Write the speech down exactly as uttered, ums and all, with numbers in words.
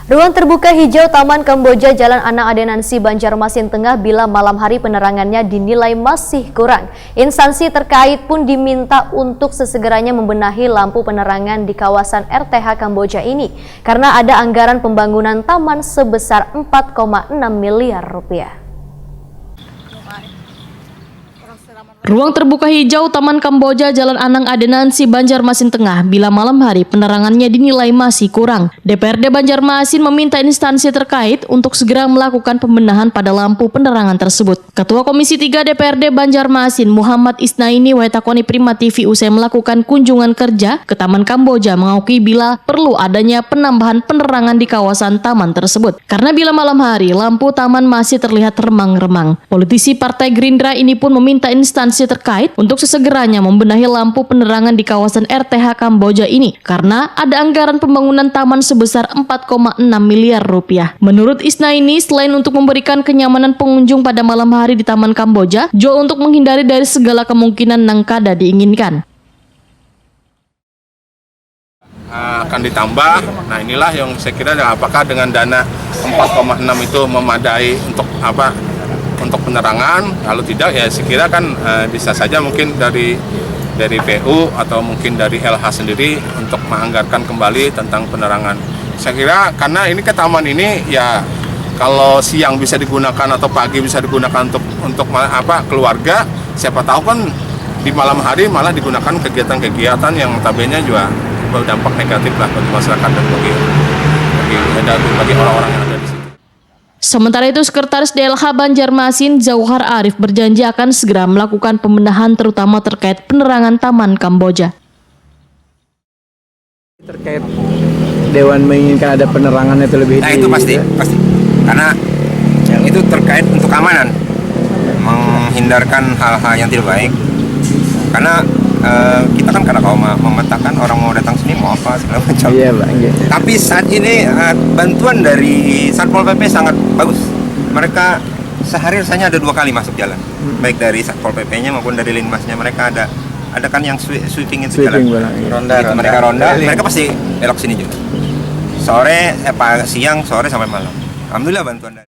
Ruang terbuka hijau Taman Kamboja Jalan Anang Adenansi Banjarmasin Tengah bila malam hari penerangannya dinilai masih kurang. Instansi terkait pun diminta untuk sesegeranya membenahi lampu penerangan di kawasan R T H Kamboja ini karena ada anggaran pembangunan taman sebesar empat koma enam miliar rupiah. Ruang terbuka hijau Taman Kamboja Jalan Anang Adenansi Banjarmasin Tengah bila malam hari penerangannya dinilai masih kurang. D P R D Banjarmasin meminta instansi terkait untuk segera melakukan pembenahan pada lampu penerangan tersebut. Ketua Komisi tiga D P R D Banjarmasin Muhammad Isnaini watakoni Prima T V usai melakukan kunjungan kerja ke Taman Kamboja mengakui bila perlu adanya penambahan penerangan di kawasan taman tersebut. Karena bila malam hari, lampu taman masih terlihat remang-remang. Politisi Partai Gerindra ini pun meminta instansi terkait untuk sesegeranya membenahi lampu penerangan di kawasan R T H Kamboja ini karena ada anggaran pembangunan taman sebesar empat koma enam miliar rupiah. Menurut Isnaini, selain untuk memberikan kenyamanan pengunjung pada malam hari di Taman Kamboja, juga untuk menghindari dari segala kemungkinan nang kada diinginkan. Akan ditambah. Nah, inilah yang saya kira, apakah dengan dana empat koma enam itu memadai untuk apa, untuk penerangan? Kalau tidak, ya saya kira kan eh, bisa saja mungkin dari dari P U atau mungkin dari L H sendiri untuk menganggarkan kembali tentang penerangan. Saya kira karena ini ke taman ini ya kalau siang bisa digunakan atau pagi bisa digunakan untuk untuk apa, keluarga, siapa tahu kan di malam hari malah digunakan kegiatan-kegiatan yang notabene juga berdampak negatif lah bagi masyarakat dan bagi bagi bagi orang-orang yang ada di situ. Sementara itu, Sekretaris D L H Banjarmasin, Zauhar Arif, berjanji akan segera melakukan pembenahan terutama terkait penerangan Taman Kamboja. Terkait Dewan menginginkan ada penerangan itu lebih Nah itu pasti, pasti. Karena yang itu terkait untuk keamanan, menghindarkan hal-hal yang tidak baik. Karena uh, kita kan kada mau mematahkan orang mau datang sini mau apa segala macam. Iya, Pak. Iya. Tapi saat ini uh, bantuan dari Satpol P P sangat bagus. Mereka sehari rasanya ada dua kali masuk jalan. Hmm. Baik dari Satpol P P-nya maupun dari Linmasnya mereka ada ada kan yang sweeping itu sweeping jalan. Iya. Ronda, gitu, ronda. Mereka ronda, mereka pasti belok sini juga. Sore apa siang, sore sampai malam. Alhamdulillah bantuan dari